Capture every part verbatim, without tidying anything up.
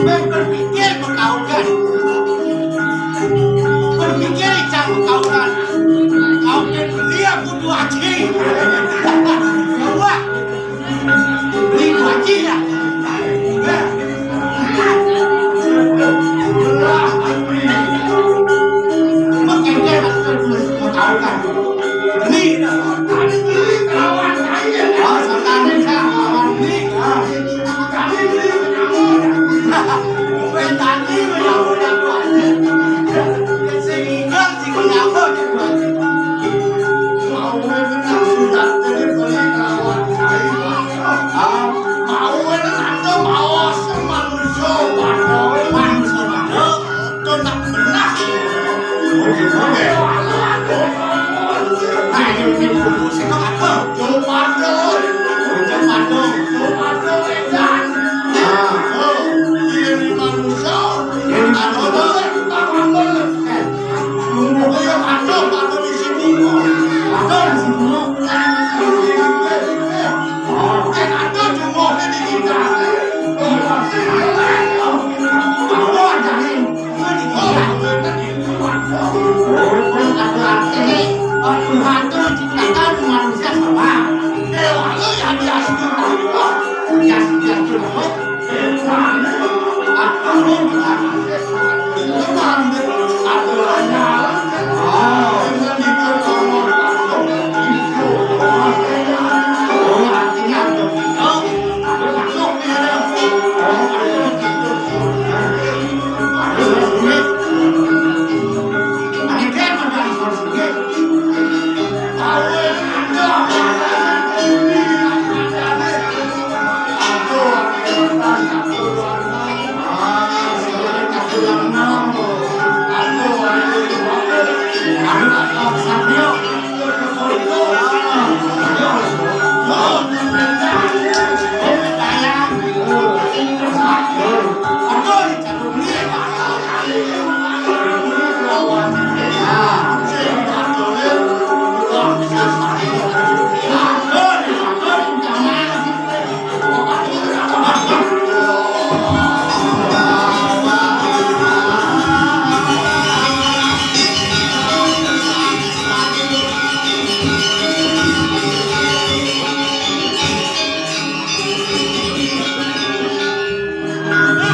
Berpikir berkaukan. Berpikir icang berkaukan. Kau kan beli aku dua haji. Wah. Beli dua haji ya. Berpikir berkaukan. Beli. Oh, sekarang saya lawan beli. Ah.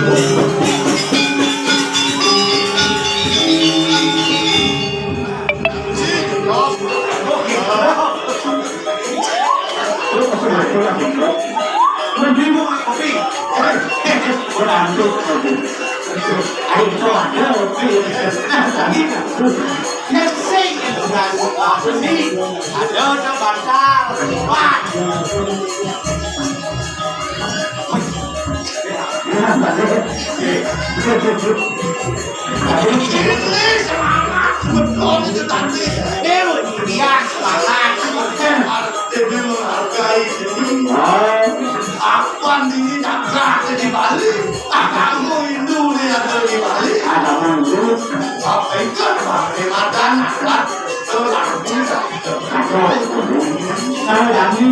Yang sing yang udah seni, ada udah batal, wah. Ini semangat, betul itu tadi. Ini dia semangat. Jadi menghargai. Apa ini cakra di Bali? Kamu Hindu nih ada di Bali. Ada Hindu. Apa itu? Apa? Kalau kami,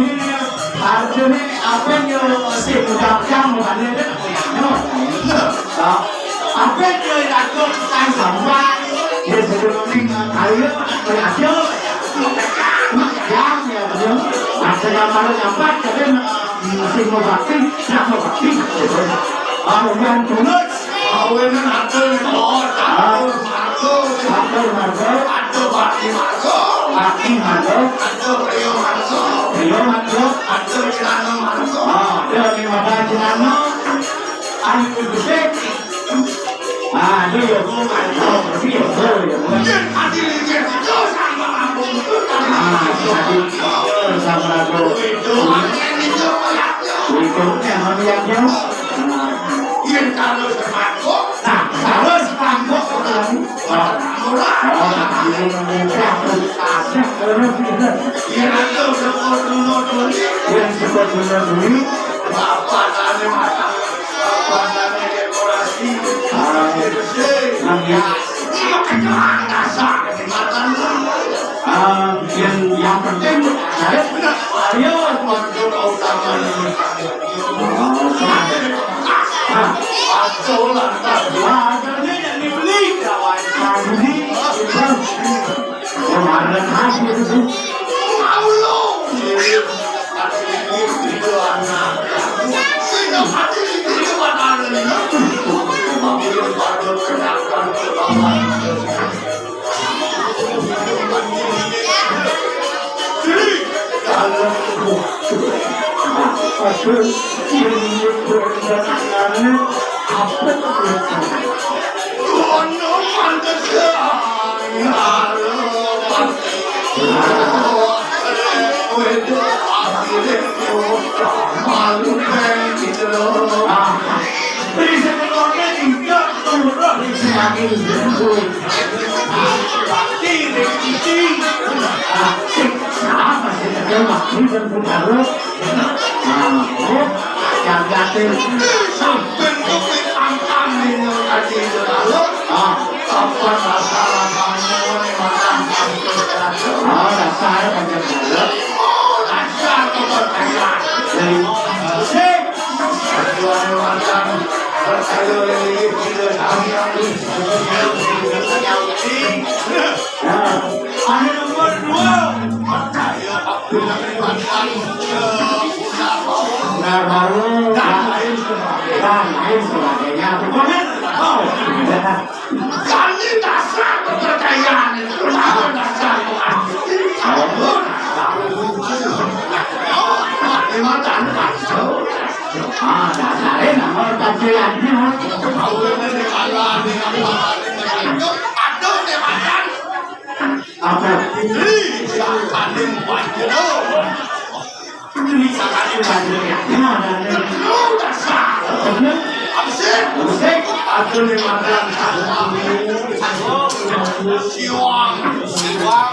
artinya apa yang si ucapkan, bukannya itu apa ya? Apa yang dilakukan sama? Ya, sebelum tinggal kali, ya, ya, ya, ya, ya. Ada yang baru dapat, tapi, mm, sing mau bakti, nggak mau bakti, gitu. Kalau yang tulus, Awenan ada nih, oh, catur marga. Catur marga. Ada bakti marga. Bakti marga. Ada priya marga. Priya marga. Ada celana marga. Ah, ada lima belas celana. Anu besar. Ah, itu ya, Bu. Itu ya, Bu, ya, Bu. Yen tadi lincir itu sama aku. Ah, tadi, eh, sama aku. Itu, itu, ya, ya. Itu, ya, ya, ya. Yen kalau semangkuk, nah, kalau semangkuk, orang, orang, orang, ini, ini, ini, ini. Yen itu, syukur dulu, dulu. Yen syukur dulu, dulu. Bapak tadi masak. Bapak tadi dekorasi. Ah. Bersih. Nah, ya. Ini kencang, dasar. Makan dulu. Ah, yang, yang penting, saya benar. Ayo, untuk utama. Sampun kuwi pantang dina kaji selalu. Ah. Apa rasa-rasanya ini makan? Ah, dasar pancen. Oh, dasar kepercayaan. Sip. Tuhan makan percaya ini kita sami. Nah, ada nomor dua. Percaya aku dengan makan. Nah, baru dan lain sebagainya. Dan lain sebagainya. Pokoknya, oh, ya. Kami dasar kepercayaan itu, dasar kepercayaan. Ah, dasarnya nama kepercayaannya. Aduh, dia makan. Apa? Ih, dia makan, dia makan. Ini misalkan ini banjir ya. Nah, nah, nah. Lu dasar. Bener. Apa sih? Apa sih? Aku nih makan. Siwang, siwang,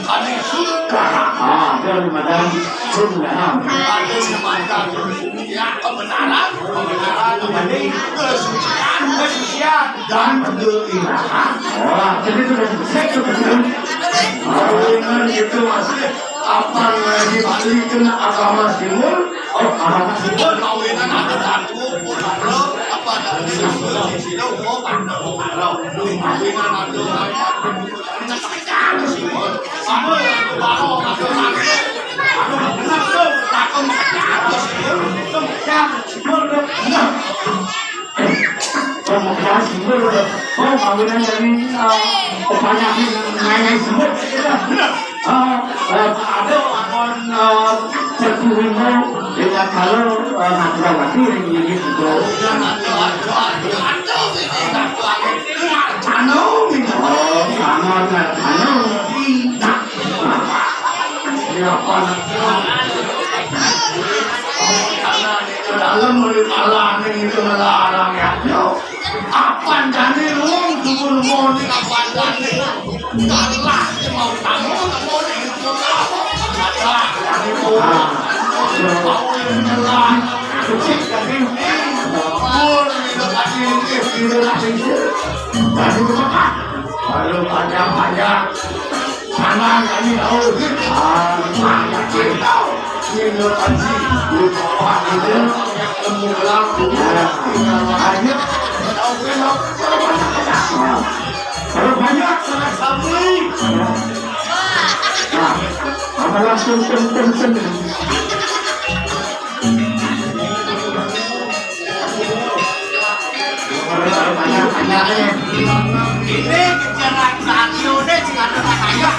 tadi sudah. Ah, dia nih makan. Sudah. Aku nih makan. Ya, kebenaran, kebenaran, ini kesucian, kesucian, dan kebenaran. Oh, jadi itu kan saya kebetulan. Oh, dengan itu masih Apa ngaji balik kena agama Timur? Oh, agama Timur. Kawinan ada satu, putra, apa dari satu, satu, oh, pada putra. Kawinan ada, Timur. Apa yang bawa, ada satu. Ada benar tu, takkan pecah, Timur. Pecah, Timur, nah. Kemudian simbol, oh, bangunan dari, eh, banyak yang naik semut. Eh, eh, ada akan, eh, tertuhun dengan kalau, eh, Madrawati yang gigit itu. Anu, oh, bangun, anu. Iya, panas. Ke dalam oleh malam ini itu melarang ya. Yo. Apan jani lu, dulu moni apan jani. Kalah mau kamu, moni itu kalah. Ada, jani moni. Mau yang melarang. Kecil tadi. Moni itu tadi, itu tadi. Tadi apa? Lalu panjang-panjang. Sana kami tahu. Ah, banyak kita. Ini lagi. Lupa itu. Temu lagu. Ayo. Tahu kenapa? Kalau banyak, salah sambung. Nah, apa langsung tung, tung, tung. Ini kejaran radio deh, sing ada saya.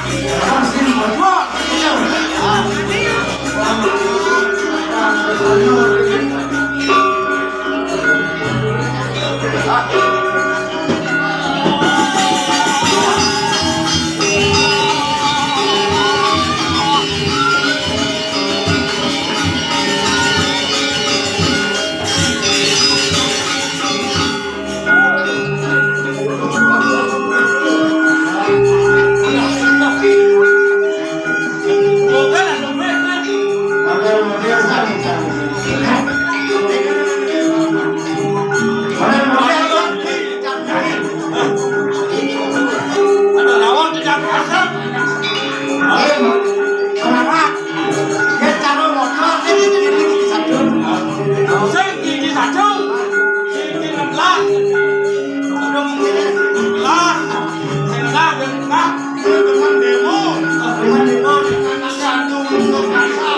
Ada lawan tidak kasar. Ayo, semangat. Dia cara motor, dia bikin gigi satu. Sing gigi satu. Gigi enam belas. Udah mungkin enam belas. Sing enam, sing enam. Dia dengan demo. Dengan demo, dengan satu untuk rasa.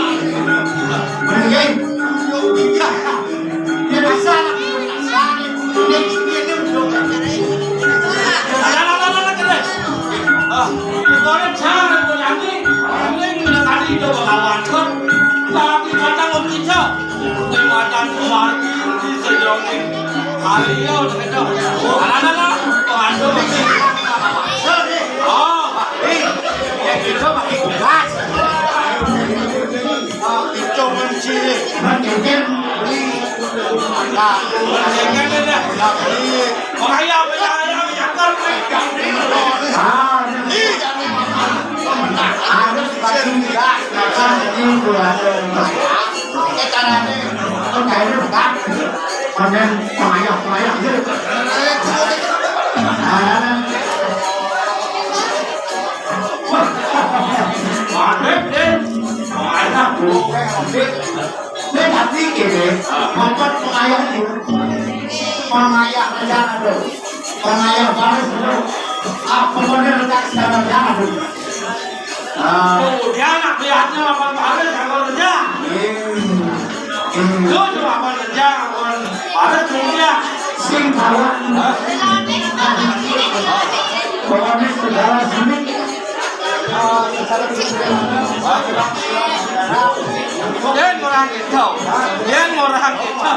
Mending. Dia rasa, dia rasa. Dia, dia, dia, dia. Alah, alah, alah, alah, kene. Ah, kene cara berani. Paling kena tadi itu lawan. Tapi kata lo kita. Jembatan Semanggi di Sejongin. Ayo, dekat. Anak-anak, oh, aduh. Oh, eh, ya gitu, pakai gas. Oh, itu menciri. Nah, menciri. Nah, beli. Oh, ayam, ayam, ayam, ayam. Ah, ini. Harus pakai gas, makan ini, buat. Caranya, caranya bukan. Konten pengayah, pengayah, gitu. Pengayah, pengayah. Ini tapi gini, motor pengayah ini. Pengayah rencana tuh. Pengayah baris tuh. Apa bener tak sekarang ya, aduh. Ah. Tuh, dia anak lihatnya lawan Pak Haris, kalau kerja. Hmm. Hmm. Lu cuma apa kerja, lawan Pak Haris, cuma dia. Sing kawan. Hah? Pokoknya segala sini. Ah, segala sini. Hah? Dia ngurang gitu. Dia ngurang gitu.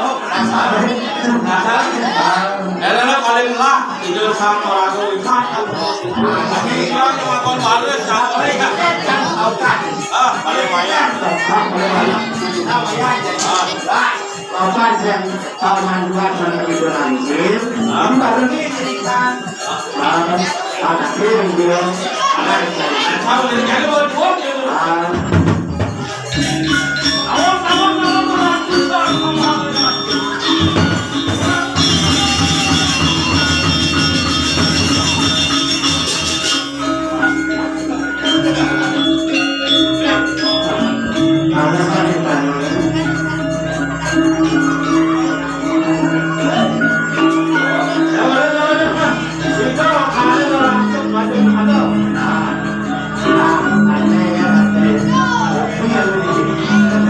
Ya, lah, paling lah. Itu sama orang tua. Ini cuma kon Haris, ya. Ah, paling banyak. Ah. Apa yang, eh, manduan sama itu nanti? Ini baru nih cerita. Eh, anak ini dia, anak saya. Tahu dari mana, buat, buat, ya. Ah.